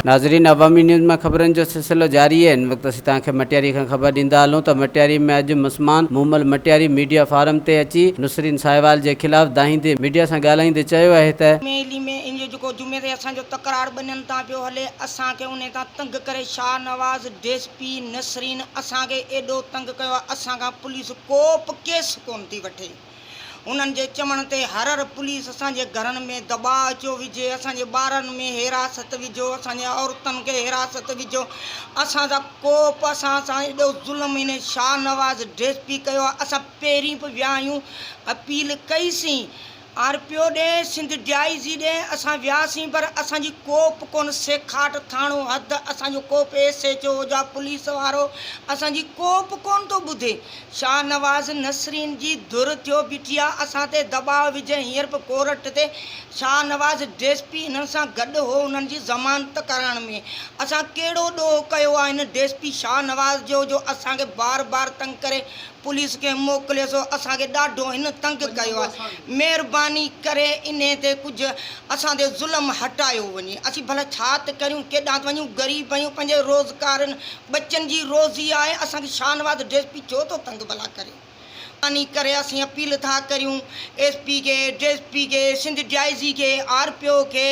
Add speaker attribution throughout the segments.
Speaker 1: ناظرين عوامي نيوز مان خبرن جو سلسلو جاري آهي هن وقت اسين توهان کي مٽياري کان خبر ڏيندا هلون ته مٽياري ۾ اڄ مسمان مومل مٽياري ميڊيا فارم تي اچي نسرين ساهيوال جي خلاف دانهيندي ميڊيا سان ڳالهائيندي چيو آهي ته.
Speaker 2: ميلي ۾ ان جو جيڪو جمعي تي اسان جو تڪرار ٻنين تان پيو هلي اسان کي انهي تان تنگ ڪري شاهنواز ڊيس پي نسرين اسان کي ايڏو تنگ ڪيو آهي اسان کان پوليس ڪو به ڪيس ڪونه ٿي وٺي. انهن جي چوڻ تي هر هر پوليس اسان جي گهرن ۾ دٻاء اچيو وجهي، اسان جي ٻارن ۾ حراست وجهو، اسان جي عورتن کي حراست وجهو، اسان سان ڪو به اسان سان ايڏو ظلم هن شاهنواز ڊي ايس پي ڪيو آهي، اسان پهرين به ويا آهيون اپيل ڪئي سين آر پي او ڏي سنڌ ڊي I جي ڏي اسان وياسين پر اسان جي ڪو به ڪونه سيکاٽ ٿاڻو حد اسان جو ڪو به ايس ايڇ او يا پوليس وارو اسان جي ڪو به ڪونه ٿو ٻڌي. شاهنواز نسرين جي ڌر ٿيو بيٺي آ اسان تي دٻاء وجهي هينئر به ڪورٽ تي شاهنواز ڊي ايس پي هنن سان گڏ هو انهن جي ضمانت ڪرائڻ ۾ اسان ڪهڙو ڏوهه ڪيو آ هن ڊي ايس پي شاهنواز جو جو اسان کي بار بار تنگ ڪري پوليس کي موڪلي سو اسان کي ڏاڍو هن تنگ ڪيو آ مهرباني ڪري انهي تي ڪجهه اسان تي ظلم هٽايو وڃي اسين ڀلا ڇا ته ڪريون ڪيڏانهن ته وڃون غريب آهيون پنهنجي روزگارن ٻچن جي روزي آهي اسان کي شاهنواز ڊي ايس پي ڇو ٿو تنگ ڀلا ڪري مھرباني ڪري اسين اپيل ٿا ڪريون ايس پي کي ڊي ايس پي کي سنڌ ڊي I جي کي آر پي او کي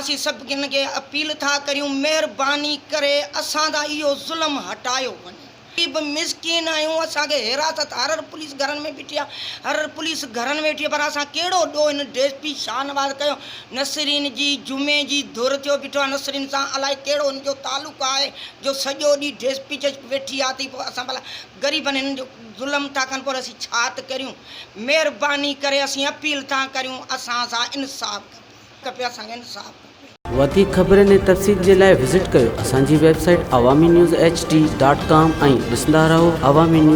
Speaker 2: اسين سڀ ڪنھن کي اپيل ٿا ڪريون مھرباني ڪري اسان تان اھو ظلم ھٽايو وڃي. غريب مسڪين آهيون اسان کي حراست هر هر پوليس گهرن ۾ بيٺي آهي هر هر پوليس گهرن ۾ ويٺي آهي پر اسان ڪهڙو ڏوهه هن ڊي ايس پي شاهنواز ڪيو نسرين جي جمعي جي ڌر ٿيو بيٺو آهي نسرين سان الائي ڪهڙو هن جو تعلق آهي جو سڄو ڏينهن ڊي ايس پي چئي ويٺي آهي پوء اسان ڀلا غريبن هنن جو ظلم ٿا ڪن پوء اسين ڇا ته ڪريون مهرباني ڪري اسين اپيل ٿا ڪريون اسان سان انصاف کپي اسان کي انصاف کپي.
Speaker 1: وڌيڪ خبرن ۽ تفصيل جي لاء وزٽ ڪيو اسان جي website Awami news H D dot com ۽ ڏسندا رهو عوامي نيوز.